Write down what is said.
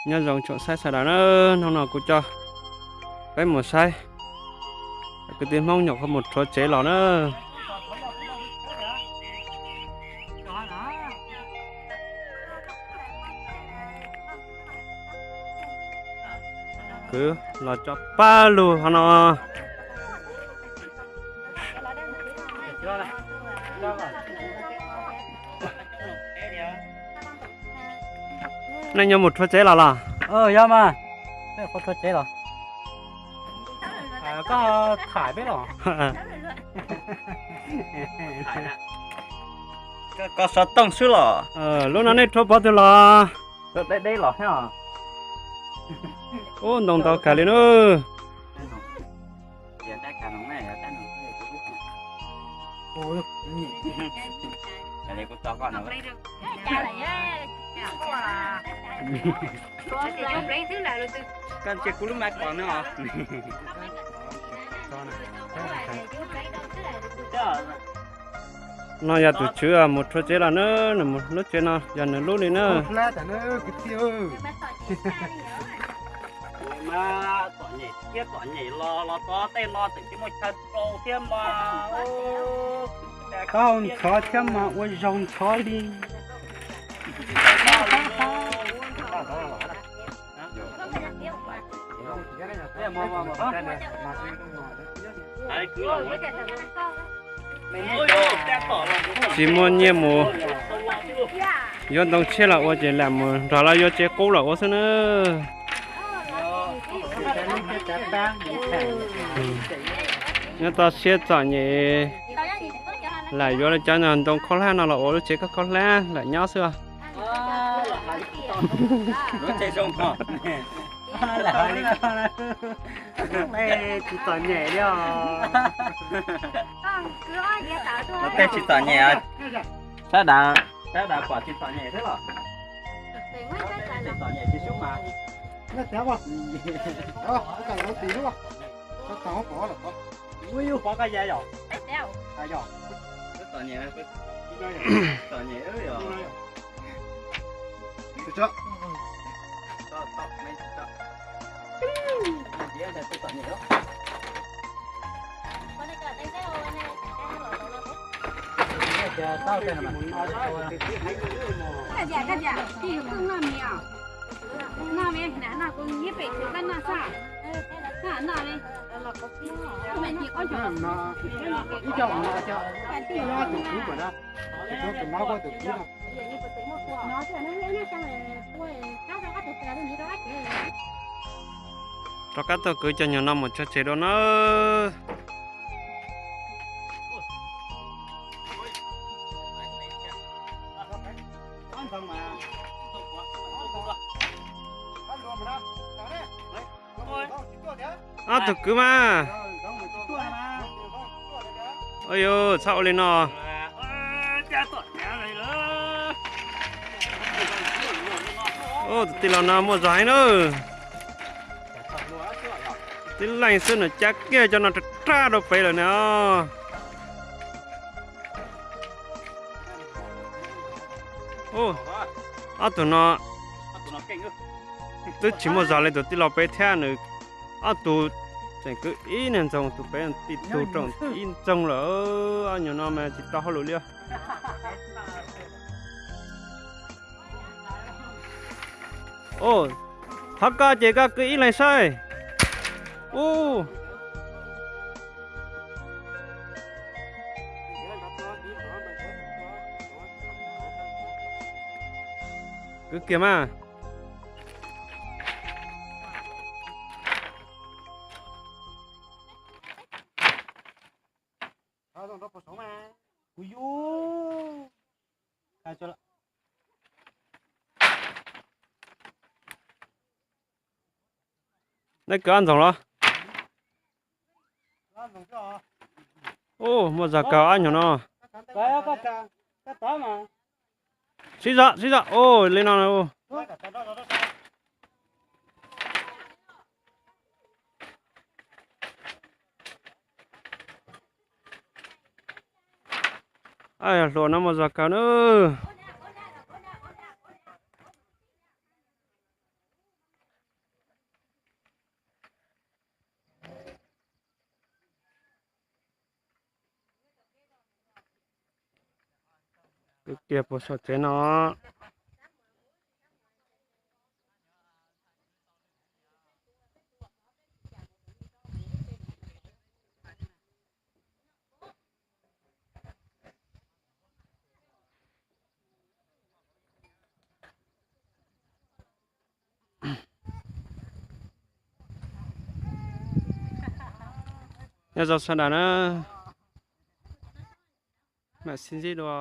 Nyob zoo tsoom saib sawv daws na, hnub no kuv coj peb mus saib kwv tij Hmoob nyuam qhuav mus rhuav tsev los na. Kwv los tso pab lug ho no. Nej nyuam mus rhuav tsev los los? Yog mas, rhuav tsev los. Koj tham peb los? Koj xov tooj xwb los? Lub no nej rhuav pov twg los? Deb deb los thiab. Ub, ntoo ntau kawg li na. Koj ntsia kuv lub maj kom no. No yog tus tswv mus rhuav tsev los na, nws mus lub tsev no yog nws lub li na. Txom nyem thiab txom nyem los los txog tej no tseem tsis muaj chaw rau thiab mas. Tau nrhov thiab mas ua zaug nrhov li. Tsis muaj nyiaj mus yuav ntoo tshiab los ua ces lam mus nrog lawv yuav tsev qub los ua xwb na. Nyob toj siab txom nyem, lam yuav cov ntoo khaub hlab no los ua lub tsev khaub hlab lam nyob xwb. Tsis txom nyem li os. Tej tsis txom nyem. Sab dav, sab dav pom tsis txom nyem thiab los? Tsis txom nyem tsis sub mas. Pov koj ya yom? Txom nyem, txom nyem yom. Rov qab tuaj kwv cov nyuag no mus tso tseg dua na. Ob tug kwv mas. Ua yus txhob ua li no. Tus tij laug no muaj zog heev na. Tib leeg xwb nws cab kiag cov no rag rag rau pem lawm na. Ob tug no twb tsis muaj zog li tus tij laug pem thiab, nws ob tug tseem kwv ib niag ntxoog, tus pem tib tug rooj ib ntxoog lawm. Ob nyuag no mas tsis tau hauj lwm li. Thov koj ces koj kwv ib leeg saib. Ub. Kwv kiag mas. Kuv yus. Nej kwv ob ntxoog los? Ub, muaj zog kawg ob nyuag no. Sib zog, sib zog, ub, li no. Hluas no muaj zog kawg na. Twb kiag puag saum tsev no. Nyob zoo sawv daws na, mam sib ntsib dua.